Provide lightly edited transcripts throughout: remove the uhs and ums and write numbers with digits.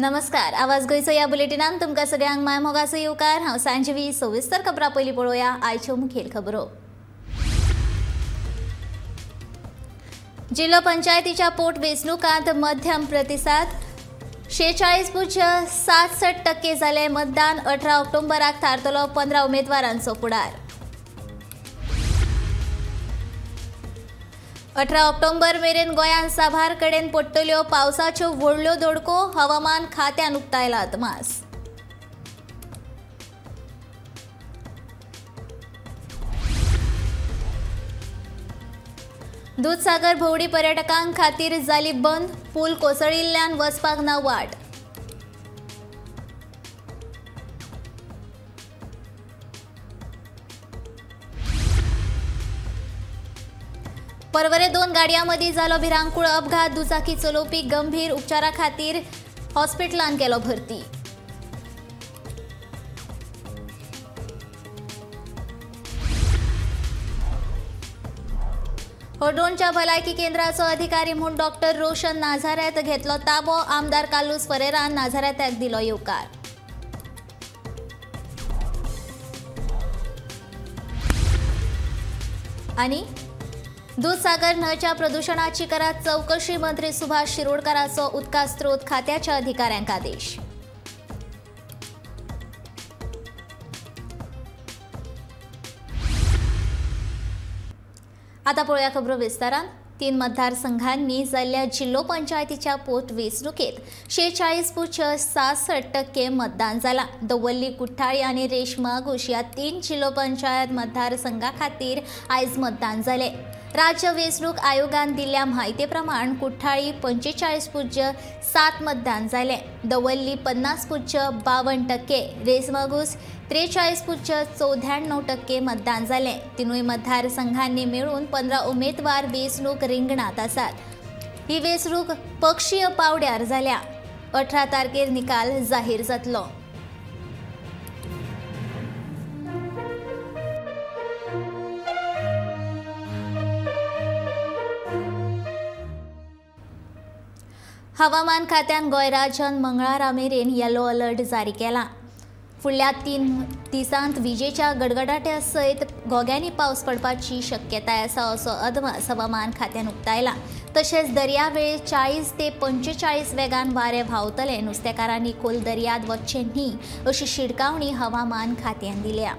नमस्कार, आवाज गोंयचो ह्या बुलेटिनान तुमकां सगळ्यांक मायमोगाचो येवकार। हांव सांजवी। सविस्तर खबरां पयलीं पळोवया आयच्यो मुखेल खबरो। जिल्हो पंचायतीच्या पोट वेंचणुकांत मध्यम प्रतिसाद, 46.67% जालें मतदान। 18 ऑक्टोबराक थारतलो 15 उमेदवारांचो फुडार। 18 ऑक्टोबर मेरेन गोंयांत साबार कडेन पडटल्यो पावसाच्यो व्हडल्यो दडको, हवामान खात्यान उक्तायला अदमास। दूधसागर भोंवडी पर्यटकां खातीर जाली बंद, पूल कोसळिल्ल्यान वचपाक ना वाट। परवरे 2 गाडयां मदीं जालो भिरांकूळ अपघात, दुचाकी चलोवपी गंभीर उपचारा खातीर हॉस्पिटलांत केलो भरती। हळदोणच्या भलायकी केंद्राचो अधिकारी म्हूण डॉक्टर रोशन नाझारेत घेतलो ताबो, आमदार कार्लुस फरेरान नाझारेताक दिलो येवकार। आनी दूधसागर न्हंयच्या प्रदुशणाची करात चवकशी, मंत्री सुभाष शिरोडकाराचो उदका स्रोत खात्याच्या अधिकाऱ्यांक आदेश। आता पळोवया खबरो विस्तारान। 3 मतदारसंघांनी जाल्ल्या जिल्हो पंचायतीच्या पोटवेंचणुकेत 46.67% मतदान जाला। दवर्ली, कुठ्ठाळी आनी रेशमागुश ह्या 3 जिल्हो पंचायत मतदारसंघा खातीर आयज मतदान जालें। राज्य वेंचणूक आयोगान दिल्ल्या म्हायती प्रमाण कुठ्ठाळी 45.7 मतदान जालें, दवर्ली 50.52%, रेसमागूस 43.94% मतदान जालें। तिनूय मतदारसंघांनी मेळून 15 उमेदवार वेंचणूक रिंगणांत आसात। ही वेंचणूक पक्षीय पावड्यार जाल्या। 18 तारखेर निकाल जाहीर जातलो। हवामान खात्यान गोंय राज्यांत मंगळारा मेरेन येलो अलर्ट जारी केला। फुडल्या 3 दिसांत विजेच्या गडगडाट्या सयत घोग्यांनी पावस पडपाची शक्यताय आसा असो अदमास हवामान खात्यान उक्तायला। तशेंच दर्यावेळेर 40 ते 45 वेगान वारें व्हांवतलें। नुस्तेकारांनी खोल दर्यांत वचचें न्ही अशी शिटकावणी हवामान खात्यान दिल्या।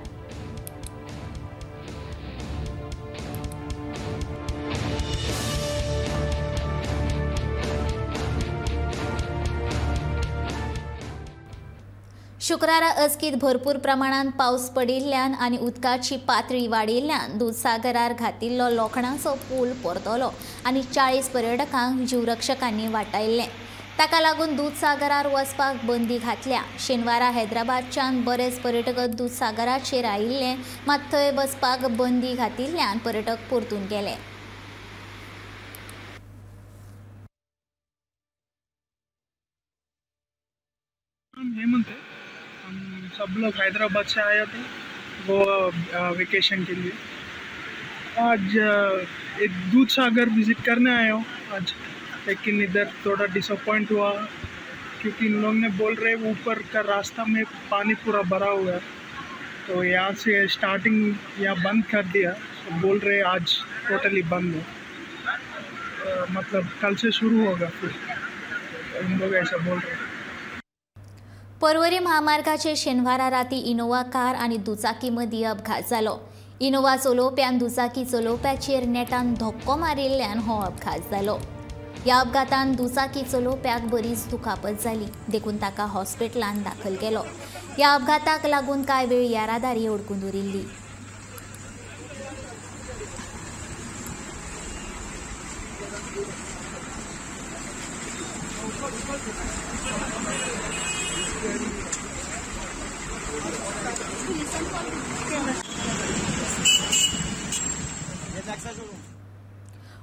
शुक्रारा अचकीत भरपूर प्रमाणात पावस पडिल्ल्यान आनी उदकाची पातळी वाडिल्ल्यान दूधसागरार घातिल्लो लोखणाचो पूल परतलो आनी 40 पर्यटकांक जीवरक्षकांनी वाटायल्लें। ताका लागून दूधसागरार वचपाक बंदी घातल्या। शेनवारा हैदराबादच्यान बरेच पर्यटक दूधसागराचेर आयिल्ले, मात थंय वचपाक बंदी घातिल्ल्यान पर्यटक परतून गेले। हेमंत है, हम सब लोग हैदराबाद से आए थे गोवा वेकेशन के लिए। आज एक दूध सागर विज़िट करने आए हो आज, लेकिन इधर थोड़ा डिसअपॉइंट हुआ क्योंकि इन लोगों ने बोल रहे ऊपर का रास्ता में पानी पूरा भरा हुआ है, तो यहाँ से स्टार्टिंग यहाँ बंद कर दिया। तो बोल रहे आज टोटली बंद है, मतलब कल से शुरू होगा फिर, इन लोग ऐसा बोल रहे हैं। परवरी म्हामार्गाचेर शेनवारा राती इनोवा कार आनी दुचाकी मदीं अपघात जालो। इनोवा चलोवप्यान दुचाकी चलोवप्याचेर नेटान धक्को मारिल्ल्यान हो अपघात जालो। ह्या अपघातान दुचाकी चलोवप्याक बरीच दुखापत जाली, देखून ताका हॉस्पिटलांत दाखल केलो। ह्या अपघाताक लागून कांय वेळ येरादारी अडकून उरिल्ली।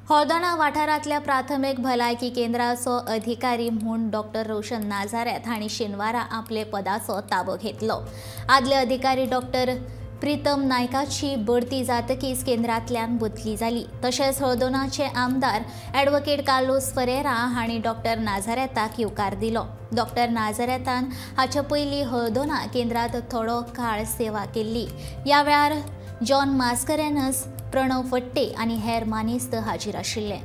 हळदोणा वाठारांतल्या प्राथमीक भलायकी केंद्राचो अधिकारी म्हूण डॉक्टर रोशन नाझारेत हांणी शेनवारा आपले पदाचो ताबो घेतलो। आदले अधिकारी डॉक्टर प्रीतम नायकाची बढती जातकीच केंद्रांतल्यान बदली जाली. तशेंच हळदोणाचे आमदार ॲडव्होकेट कार्लोस फरेरा हांणी डॉक्टर नाझारेताक येवकार दिलो. डॉक्टर नाझारेतान हाचे पयलीं हळदोणा केंद्रांत थोडो काळ सेवा केल्ली. ह्या वेळार जॉन मास्करेनस, प्रणव फट्टे आनी हेर मानेस्त हाजीर आशिल्ले.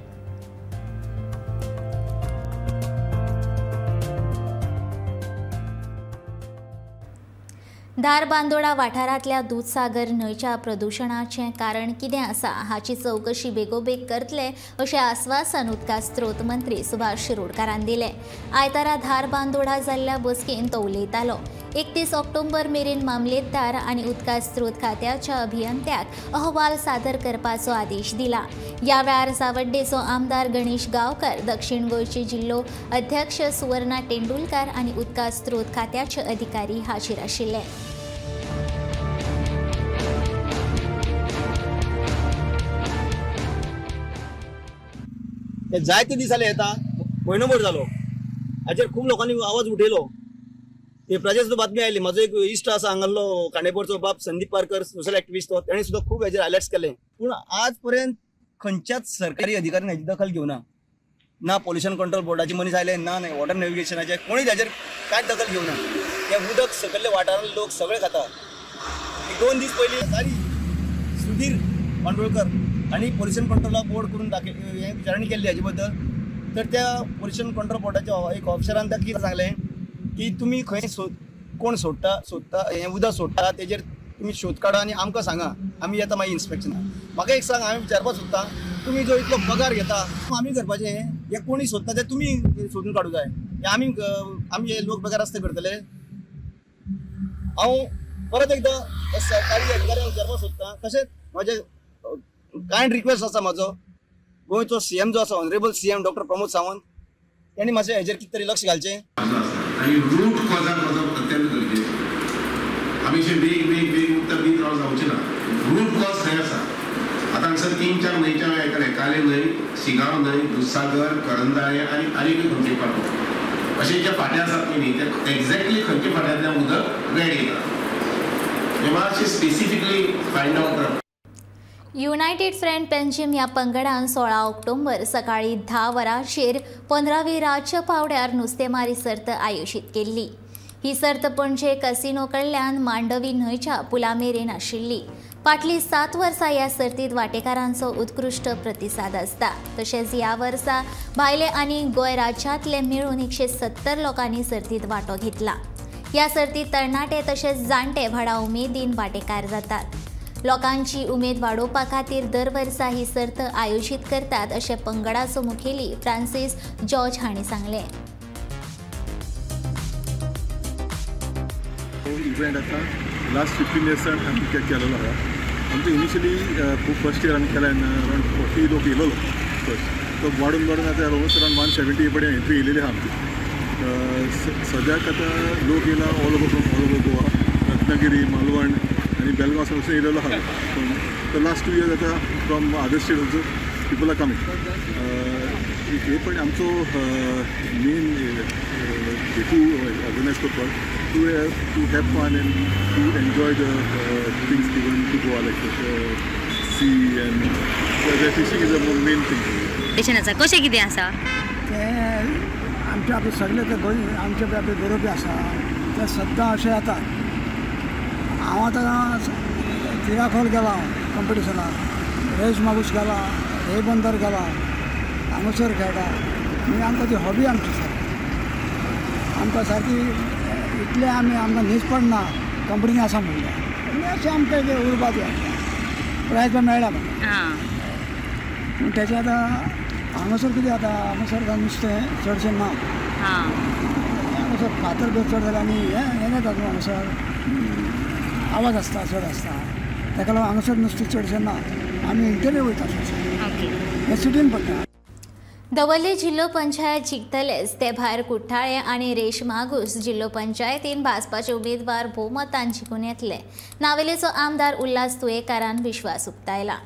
धारबांदोडा वाठारांतल्या दूदसागर न्हंयच्या प्रदुशणाचें कारण कितें आसा हाची चवकशी बेगोबेग करतले अशें आस्वासन उदका स्रोत मंत्री सुभाष शिरोडकारान दिलें. आयतारा धारबांदोडा जाल्ल्या बसकेंत तो उलयतालो. 31 ऑक्टोबर मेरेन मामलेदार आनी उदका स्रोत खात्याच्या अभियंत्याक अहवाल सादर करपाचो आदेश दिला. ह्या वेळार सावड्डेचो आमदार गणेश गांवकर, दक्षिण गोंयचे जिल्लो अध्यक्ष सुवर्णा तेंडुलकार आनी उदका स्रोत खात्याचे अधिकारी हाजीर आशिल्ले. जायते दीस जाले येता, म्हयनोभर जालो, हाचेर खूब लोकांनी आवाज उठयलो. पेपराचेर सुद्दां बातमी आयली. म्हाजो एक इश्ट आसा हांगासरलो कांडेपरचो बाब संदीप पारकर, सोशल एक्टिविस्ट, तो तेणें सुद्दां खूब हेजेर हायलायट्स केले. पूण आज पर्यंत खंयच्याच सरकारी अधिकाऱ्यान हेजी दखल घेवना. ना पोल्युशन कंट्रोल बोर्डाचे मनीस आयले, ना वॉटर नेविगेशनाचे, कोणीच हेजेर कांयच दखल घेवना. हें उदक सकयल्ले वाठारांतले लोक सगळे खाता. 2 दीस पयलीं सारी सुधीर मांडोळकर आनी पोल्युशन कंट्रोला बोर्ड करून दाखय हें विचारणी केल्ली हाजे बद्दल. तर त्या पोल्युशन कंट्रोल बोर्डाच्या एक ऑफिसरान ताका कितें सांगलें की तुमी खंय कोण सोडटा सोदता हें उदक सोडटा तेजेर तुमी शोध काडा आनी आमकां सांगा, आमी येता मागीर इन्स्पेक्शनाक. म्हाका एक सांग, हांवें विचारपाक सोदता, तुमी जो इतलो पगार घेता आमी करपाचें हें कोणी सोदता तें तुमी सोदून काडूं जाय. हें आमी आमी हे लोक बेकार रस्ते करतले. हांव परत एकदां सरकारी अधिकाऱ्यांक विचारपाक सोदता. तशेंच म्हाजें कांयड रिक्वेस्ट आसा म्हाजो, गोंयचो सीएम जो आसा honourable CM doctor Pramod Sawant, तेणी मातशें हेजेर कितें तरी लक्ष घालचें. आनी रूट कॉजाक वचप अत्यंत गरजेचें. आमी अशें बेग बेग बेग उरता बीत राव जावचें ना. रूट कॉज खंय आसा? आतां हांगसर 3-4 न्हंयच्या हांवें आयकलें, काले न्हंय, शिगांव न्हंय, दुदसागर, करंदाळे आनी आनीकूय खंयचे फांटो, अशे जे फांटे आसात पळय न्ही, ते एक्झॅक्टली खंयच्या फांट्यांतल्यान उदक रेड येता हें मातशें स्पेसिफिकली फायंड आवट करप. युनायटेड फ्रंट पेंजीम ह्या पंगडान 16 ऑक्टोबर सकाळी 10 वरांचेर 15वी राज्य पावड्यार नुस्तेमारी सर्त आयोजीत केल्ली. ही सर्त पणजे कसिनो कडल्यान मांडवी न्हंयच्या पुला मेरेन आशिल्ली. फाटलीं 7 वर्सां ह्या सर्तींत वांटेकारांचो उत्कृश्ट प्रतिसाद आसता. तशेंच ह्या वर्सा भायले आनी गोंय राज्यांतले मेळून 170 लोकांनी सर्तींत वांटो घेतला. ह्या सर्तींत तरणाटे तशेंच जाणटे व्हडा उमेदीन वांटेकार जातात. लोकांची उमेद वाडोवपा खातीर दर वर्सा ही सर्त आयोजीत करतात अशें पंगडाचो मुखेली फ्रांसीस जॉर्ज हांणी सांगलें. इव्हेंट आतां लास्ट 15 इयर्सान आमी केलेलो आसा. आमचो इनिशियली फर्स्ट इयर आमी केला तेन्ना अरावंड 40 लोक येयलेलो फर्स्ट, तो वाडून वाडून आतां ऑलमोस्ट अरावंड 170 पडे एंट्री येयलेली आसा आमची. सद्याक आतां लोक येयला all over from all over Goa, Ratnagiri, Malvan आनी बेलगांव वचून येयलेलो आसा. पूण the last 2 years आतां from other state also people are coming. हे पण आमचो मेन हेतू ऑर्गनायज करपाक to have fun and to enjoy the things given to Goa, like sea and fishing is a main thing. आसा कशें कितें आसा तें आमचे आपले सगळे ते गोंय आमचे आपले बरोवपी आसा ते सद्दां अशें येतात. हांव आतां तिराखोल गेला कॉम्पिटिशनाक, रेज मागूस गेला, रेबंदर गेला, हांगासर खेळटा. म्हणजे आमकां ती हॉबी आमची सारकी, आमकां सारकी इतलें आमी आमकां न्हीद पडना कंपनी आसा म्हणल्यार म्हणजे अशें आमकां एक उर्बा ती प्रायज पण मेळ्ळा म्हाका. पूण तेचें आतां हांगासर कितें जाता, हांगासर नुस्तें चडशें ना, हांगासर फातर बी चड जाले आनी हें जाता न्हू, हांगासर आवाज आसता चड आसता, ताका लागून हांगासर नुस्तें चडशें ना. आमी इंटरव्यू वयता चडशें, हें सिटीन पडटा. दवर्ले जिल्लो पंचायत जिखतलेच ते भायर कुठ्ठाळे आनी रेश मागूस जिल्लो पंचायतीन भाजपाचे उमेदवार भोवमतान जिखून येतले. नावेलेचो आमदार उल्हास तुयेकारान विश्वास उक्तायला.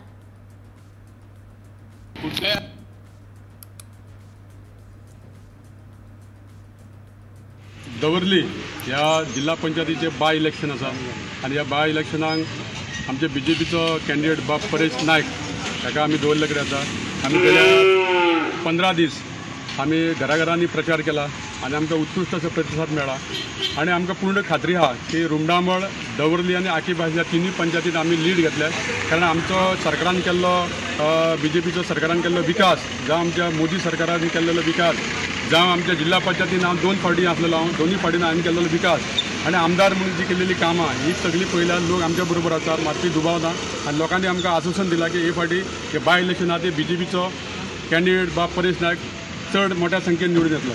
दवर्ली ह्या जिल्हा पंचायतीचे बाय इलेक्शन आसा आनी ह्या बाय इलेक्शनाक आमचे बीजेपीचो कॅन्डिडेट बाब परेश नायक ताका आमी दवरले कडेन आसा. आमी गेल्या 15 दीस आमी घराघरांनी प्रचार केला आनी आमकां उत्कृश्ट असो प्रतिसाद मेळ्ळा आनी आमकां पूर्ण खात्री आहा की रुमडामळ, दवर्ली आनी आकीभास ह्या तिनूय पंचायतीत आमी लीड घेतल्या, कारण आमचो सरकारान केल्लो बीजेपीचो सरकारान केल्लो विकास, जावं आमच्या मोदी सरकारान केल्लो विकास, जावं आमच्या जिल्हा पंचायतीन हांव 2 फावटी आसलेलो, हांव दोनूय फावटीन हांवें केल्लो विकास आनी आमदार म्हणून जी केलेली कामां ही सगळीं पळयल्यार लोक आमच्या बरोबर आसा, मातशी दुबाव ना आनी लोकांनी आमकां आश्वासन दिलां की हे फावटी हे बाय इलेक्शन आहा ते बीजेपीचो कॅन्डिडेट बाब परेश नायक चड मोठ्या संख्येन निवडून येतलो.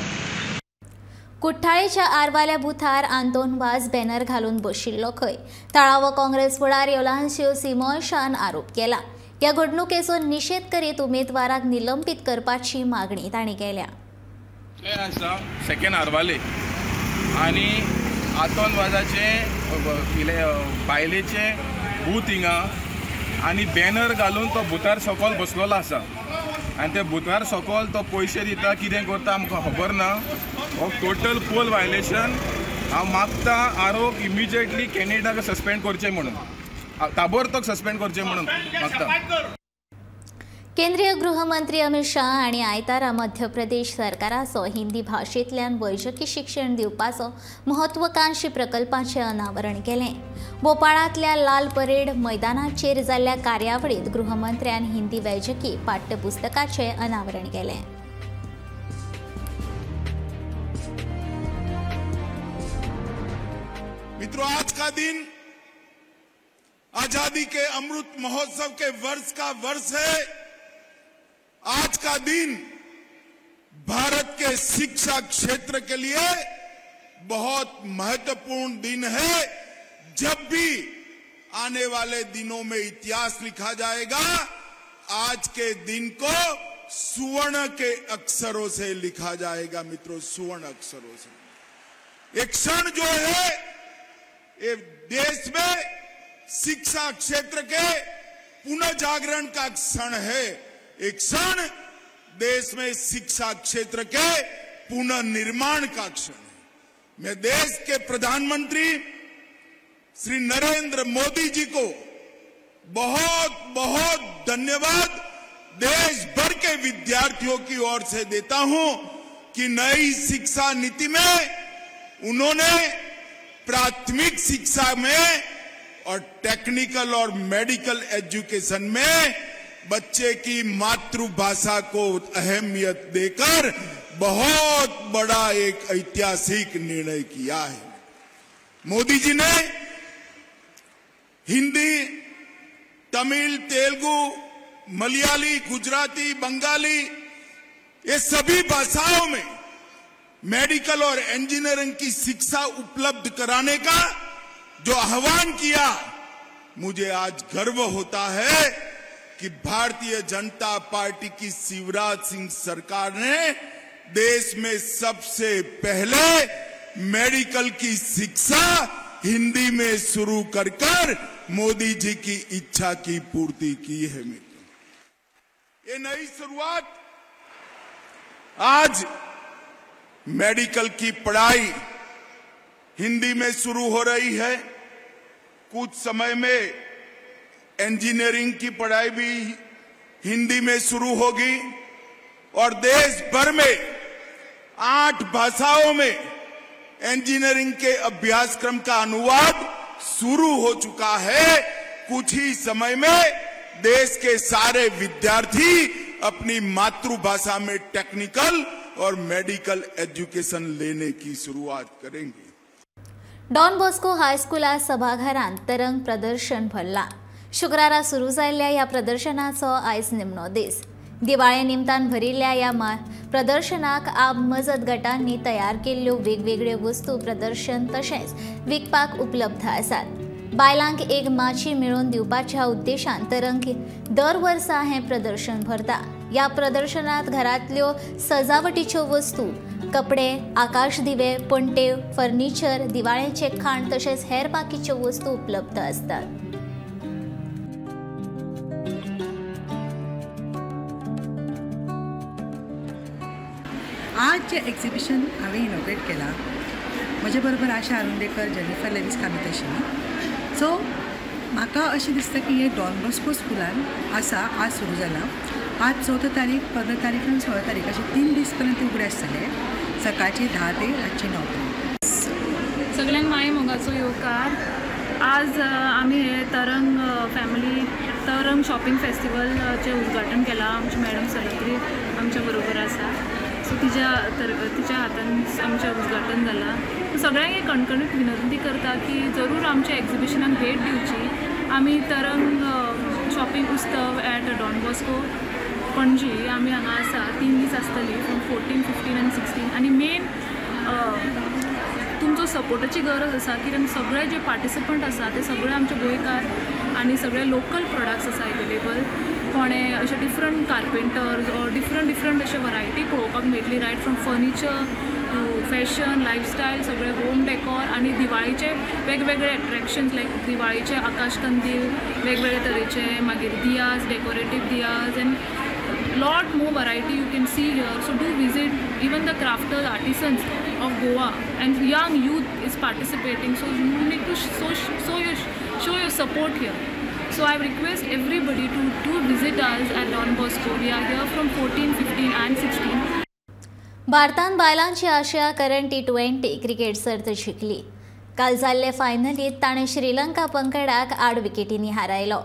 कुठ्ठाळेच्या आरवाल्या बुथार आंतोन वाज बॅनर घालून बशिल्लो खंय थळावो काँग्रेस फुडार योलांशियो सिमोशान आरोप केला. ह्या घडणुकेचो निशेध करीत उमेदवाराक निलंबीत करपाची मागणी तांणी केल्या. आसा सेकंड आरवाले आनी आंतोन वाजाचे बायलेचे बूथ हिंगा आनी बॅनर घालून तो बुथार सकयल बसलेलो आसा आनी ते बुथार सकयल तो पयशे दिता, कितें करता आमकां खबर ना. हो टोटल पोल वायलेशन. हांव मागता आरोप इमिजिएटली कॅन्डिडेटाक सस्पेंड करचें म्हणून, ताबडतोब सस्पेंड करचें म्हणून मागता. केंद्रीय गृहमंत्री अमित शाह हांणी आयतारा मध्य प्रदेश सरकाराचो हिंदी भाशेंतल्यान वैजकी शिक्षण दिवपाचो महत्वाकांक्षी प्रकल्पाचें अनावरण केलें. भोपाळांतल्या लाल परेड मैदानाचेर जाल्ल्या कार्यावळींत गृहमंत्र्यान हिंदी वैजकी पाठ्यपुस्तकाचें अनावरण केलें. मित्रों, आज का दिन आजादी के अमृत महोत्सव के वर्ष का वर्ष है. आज का दिन भारत के शिक्षा क्षेत्र के लिए बहुत महत्वपूर्ण दिन है. जब भी आने वाले दिनों में इतिहास लिखा जाएगा, आज के दिन को सुवर्ण के अक्षरों से लिखा जाएगा. मित्रों, सुवर्ण अक्षरों से। एक क्षण जो है ये देश में शिक्षा क्षेत्र के पुनर्जागरण का क्षण है। एक क्षण देश में शिक्षा क्षेत्र के पुनर्निर्माण का क्षण है। मैं देश के प्रधानमंत्री श्री नरेंद्र मोदी जी को बहुत बहुत धन्यवाद देश भर के विद्यार्थियों की ओर से देता हूं कि नई शिक्षा नीति में उन्होंने प्राथमिक शिक्षा में और टेक्निकल और मेडिकल एजुकेशन में बच्चे की मातृभाषा को अहमियत देकर बहुत बड़ा एक ऐतिहासिक निर्णय किया है। मोदी जी ने हिंदी, तमिल, तेलुगु, मलयाली, गुजराती, बंगाली ये सभी भाषाओं में मेडिकल और इंजीनियरिंग की शिक्षा उपलब्ध कराने का जो आह्वान किया, मुझे आज गर्व होता है कि भारतीय जनता पार्टी की शिवराज सिंह सरकार ने देश में सबसे पहले मेडिकल की शिक्षा हिंदी में शुरू कर कर मोदी जी की इच्छा की पूर्ति की है। मित्रों, ये नई शुरुआत आज मेडिकल की पढ़ाई हिंदी में शुरू हो रही है। कुछ समय में इंजीनियरिंग की पढ़ाई भी हिंदी में शुरू होगी और देश भर में 8 भाषाओं में इंजीनियरिंग के अभ्यासक्रम का अनुवाद शुरू हो चुका है। कुछ ही समय में देश के सारे विद्यार्थी अपनी मातृभाषा में टेक्निकल और मेडिकल एजुकेशन लेने की शुरुआत करेंगे। डॉन बॉस्को हायस्कुला सभाघरांत तरंग प्रदर्शन भरला। शुक्रारा सुरू जाल्ल्या ह्या प्रदर्शनाचो आयज निमणो दीस। दिवाळे निमतान भरिल्ल्या ह्या प्रदर्शनाक आप मजत गटांनी तयार केल्ल्यो वेगवेगळ्यो वस्तू प्रदर्शन तशेंच विकपाक उपलब्ध आसात। बायलांक एक माची मेळोवन दिवपाच्या उद्देशान तरंग दर वर्सा हें प्रदर्शन भरता। ह्या प्रदर्शनांत घरांतल्यो सजावटीच्यो वस्तू, कपडे, आकाश दिवे, पणटे, फर्निचर, दिवाळेचे खाण तशेंच हेर बाकीच्यो वस्तू उपलब्ध आसतात। आज जे एक्झिबिशन हांवें इनोग्रेट केलां, म्हजे बरोबर आशा आरुंडेकर, जेनिफर लेविस कामत आशिल्ली। सो म्हाका अशें दिसता की हे डॉन बॉस्को स्कुलान आसा, आज सुरू जाला. आज 14 तारीख, 15 तारीख आनी 16 तारीख अशे 3 दीस पर्यंत उगडे आसतले, सकाळचे 10 ते रातचे 9 पर्यंत. सगळ्यांक माई मोगाचो येवकार. आज आमी हे तरंग फॅमिली तरंग शॉपिंग फेस्टिवलाचें उद्घाटन केलां. आमची मॅडम सलत्री आमच्या बरोबर आसा, सो तिच्या हातान आमचें उद्घाटन जालां. सगळ्यांक एक कणकणीत विनंती करता की जरूर आमच्या एग्जिबिशनाक भेट दिवची. आमी Tarang shopping Utsav at Don Bosco Panaji आमी हांगा आसा. 3 दीस आसतली, फ्रॉम 14, 15 आनी 16. आनी मेन तुमचो सपोर्टाची गरज आसा, कित्याक सगळे जे पार्टिसिपंट आसा ते सगळे आमचे गोंयकार आनी सगळे लोकल प्रोडक्ट्स आसा एवेलेबल. कोणे अशे different carpenters or different different अशे वरायटी पळोवपाक मेळटली, right from furniture to fashion, lifestyle, सगळे होम डेकोर आनी दिवाळीचे वेगवेगळे एट्रॅक्शन्स लायक दिवाळीचे आकाश कंदील वेगवेगळे तरेचे, मागीर diyas, decorative diyas and lot more variety you can see here. So do visit. Even the crafters, artisans of Goa and young youth is participating, so you need to show your support here. So I request everybody to do visit us at Don Bosco. We are here from 14, 15 and 16. भारतान बायलांची आशिया करंड T20 cricket सर्त जिखली. काल जाल्ले फायनलीत ताणें श्रीलंका पंगडाक 8 विकेटींनी हारायलो.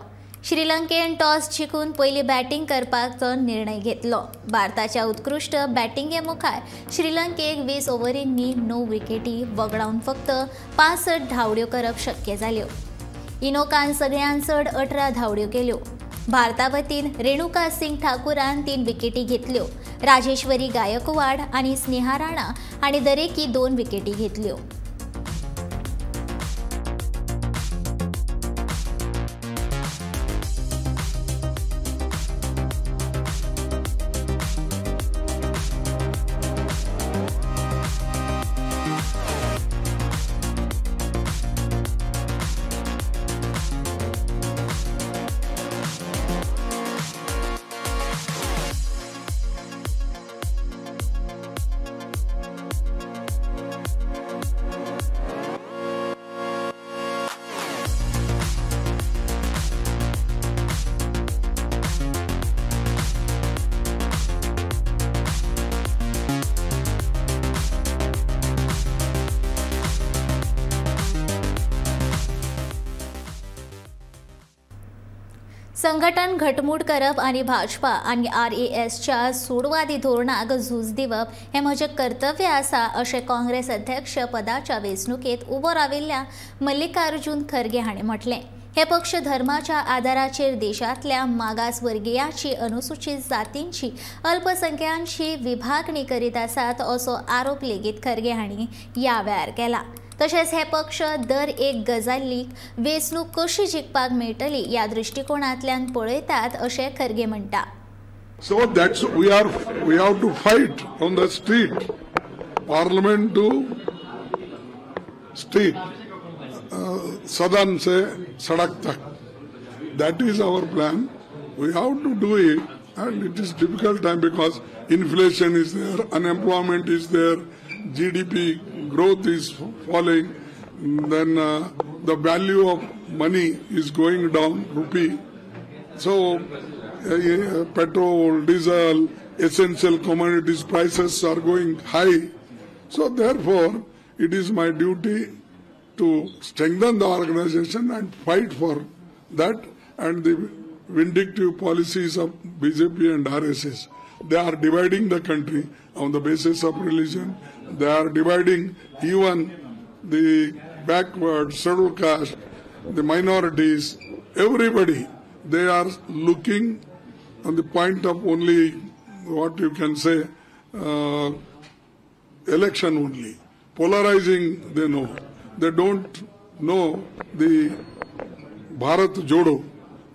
श्रीलंकेन toss जिखून पयली batting करपाचो निर्णय घेतलो. भारताच्या उत्कृश्ट बॅटिंगे मुखार श्रीलंकेक 20 ओव्हरींनी 9 विकेटी वगडावन फक्त 65 धांवड्यो करप शक्य जाल्यो. इनोकान सगळ्यांत चड 18 धांवड्यो केल्यो. भारता वतीन रेणुका सिंग ठाकूरान 3 विकेटी घेतल्यो. राजेश्वरी गायकवाड आनी स्नेहा राणा हांणी दरेकी 2 विकेटी घेतल्यो. संघटन घटमूट करप आनी भाजपा आनी आरएसच्या सूडवादी धोरणाक झूज दिवप हें म्हजें कर्तव्य आसा अशें काँग्रेस अध्यक्ष पदाच्या वेंचणुकेंत उबो राविल्ल्या मल्लिकार्जुन खरगे हांणी म्हटलें. हे पक्ष धर्माच्या आदाराचेर देशांतल्या मागासवर्गीयांची, अनुसूचित जातींची, अल्पसंख्यांची विभागणी करीत आसात असो आरोप लेगीत खरगे हांणी ह्या वेळार केला. तशेंच हे पक्ष दर एक गजालीक वेंचणूक कशी जिखपाक मेळटली ह्या दृश्टिकोणांतल्यान पळयतात अशें खरगे म्हणटा. So that's we have to fight on the street, parliament to street, सदन से सड़क तक. That is our plan. We have to do it and it is difficult time because inflation is there, unemployment is there, GDP growth is falling, then the value of money is going down, rupee. So petrol, diesel, essential commodities prices are going high. So therefore, it is my duty to strengthen the organization and fight for that and the vindictive policies of BJP and RSS. They are dividing the country on the basis of religion. They are dividing even the backward, scheduled caste, the minorities, everybody. They are looking on the point of only what you can say, election only. Polarizing, they know. They don't know the Bharat Jodo.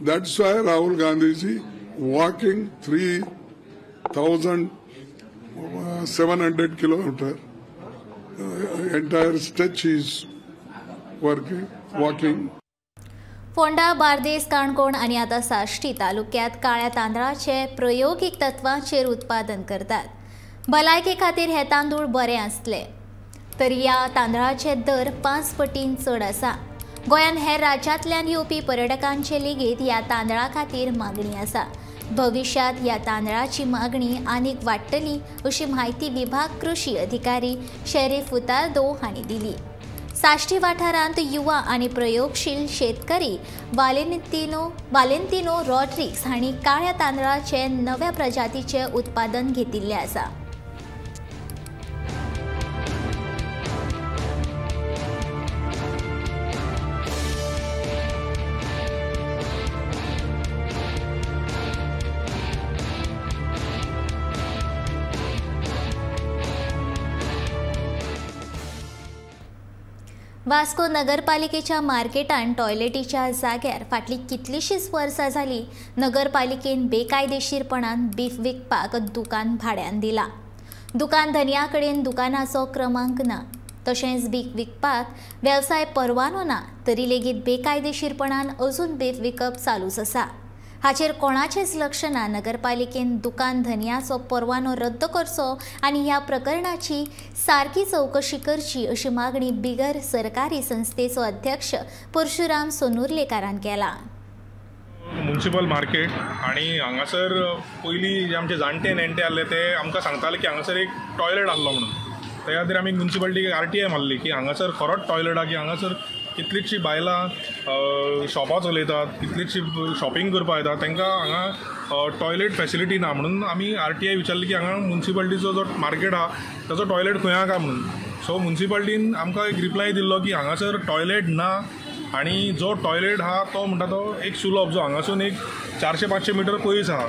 That's why Rahul Gandhi ji walking 3,700 kilometer, entire stretch is working, walking. Ponda, Bardez, Canacona आनी आतां साश्टी तालुक्यांत काळ्या तांदळाचे प्रयोगीक तत्वांचेर उत्पादन करतात. भलायके खातीर हे तांदूळ बरे आसले तरी ह्या तांदळाचे दर 5 पटीन चड आसा. गोंयांत हेर राज्यांतल्यान येवपी पर्यटकांचे लेगीत ह्या तांदळा खातीर मागणी आसा. भविष्यात ह्या तांदळाची मागणी आनीक वाडटली अशी म्हायती विभाग कृषी अधिकारी शेरीफ फुतार्दो हांणी दिली. साश्टी वाठारांत युवा आनी प्रयोगशील शेतकरी वालेंतिनो रॉड्रिग्स हांणी काळ्या तांदळाचे नव्या प्रजातीचे उत्पादन घेतिल्लें आसा. वास्को नगरपालिकेच्या मार्केटान टॉयलेटीच्या जाग्यार फाटलीं कितलींशींच वर्सां जालीं नगरपालिकेन बेकायदेशीरपणान बीफ विकपाक दुकान भाड्यान दिलां. दुकान धनया कडेन दुकानाचो क्रमांक ना, तशेंच बीफ विकपाक वेवसाय परवानो ना, तरी लेगीत बेकायदेशीरपणान अजून बीफ विकप चालूच आसा. हाचेर कोणाचेंच लक्ष ना. नगरपालिकेन दुकान धनयाचो परवानो रद्द करचो आनी ह्या प्रकरणाची सारकी चवकशी करची अशी मागणी बिगर सरकारी संस्थेचो अध्यक्ष परशुराम सोनुर्लेकारान केला. म्युनिसिपल मार्केट आनी हांगासर पयलीं जे आमचे जाणटे नेणटे आहले ते आमकां सांगताले की हांगासर एक टॉयलेट आहलो म्हणून. त्या खातीर आमी म्युनिसिपालिटीक RTI मारली की हांगासर खरोच टॉयलेट आहा की हांगासर कितलींशीं बायलां शॉपां चलयतात, कितलींशीं शॉपिंग करपाक येतात, तांकां हांगा टॉयलेट फेसिलिटी ना म्हणून आमी RTI विचारली की हांगा म्युनिसिपालिटीचो जो मार्केट आहा ताचो टॉयलेट खंय आहा काय म्हणून. सो म्युनिसिपालिटीन आमकां एक रिप्लाय दिल्लो की हांगासर टॉयलेट ना आनी जो टॉयलेट आहा तो म्हणटा तो एक सुलभ जो हांगासून एक 400-500 मिटर पयस आहा.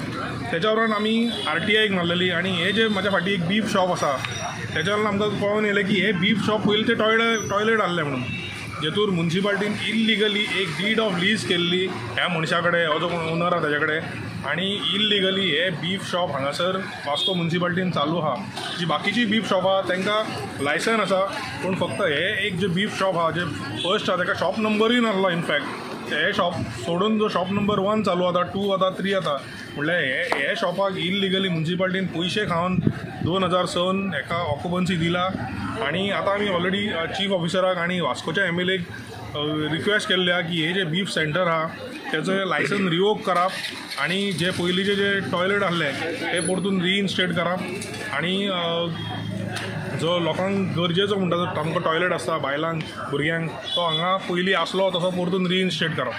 तेच्या उपरांत आमी RTIक मारलेली आनी हे जे म्हाज्या फाटीं एक बीफ शॉप आसा तेच्या वयल्यान आमकां कळोन येयलें की हे बीफ शॉप पयलीं ते टॉयलेट आहलें म्हणून, जेतूर म्युनिसिपालिटीन इल्लिगली एक did of lease केल्ली ह्या मनशा कडेन, हो जो ओनर आहा ताजे कडेन, आनी इल्लिगली हे बीफ शॉप हांगासर वास्को म्युनिसिपालिटीन चालू आहा. जी बाकीची बीफ शॉप आहा तांकां लायसन आसा, पूण फक्त हे एक जे बीफ शॉप आहा जे फर्स्ट आहा ताका शॉप नंबरूय नासलो. इनफॅक्ट हे शॉप सोडून जो शॉप नंबर 1 चालू जाता, 2 जाता, 3 जाता, म्हणल्यार हे शॉपाक इल्लिगली म्युनिसिपालिटीन पयशे खावन 2006 हेका ऑक्युपन्सी दिला. आनी आतां आमी ऑलरेडी चीफ ऑफिसराक आनी वास्कोच्या MLAक रिक्वेस्ट केल्ली आहा की हे जे बीफ सेंटर आहा तेचो लायसन रिवोक करप आनी जे पयलींचे जे टॉयलेट आहले ते परतून रिइन्स्टेट करप आनी जो लोकांक गरजेचो म्हणटा तो आमकां टॉयलेट आसता बायलांक भुरग्यांक तो हांगा पयलीं आसलो तसो परतून रिइन्स्टेट करप.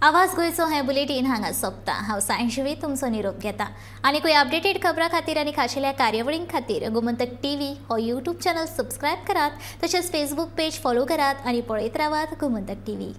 आवाज गोंयचो हें बुलेटीन हांगा सोंपता. हांव सांजवी तुमचो निरोप घेता. आनी अपडेटेड खबरां खातीर आनी खाशेल्या कार्यावळीं खातीर गोमंतक टीव्ही हो यूट्यूब चॅनल सबस्क्रायब करात, तशेंच फेसबूक पेज फॉलो करात आनी पळयत रावात गोमंतक टीव्ही.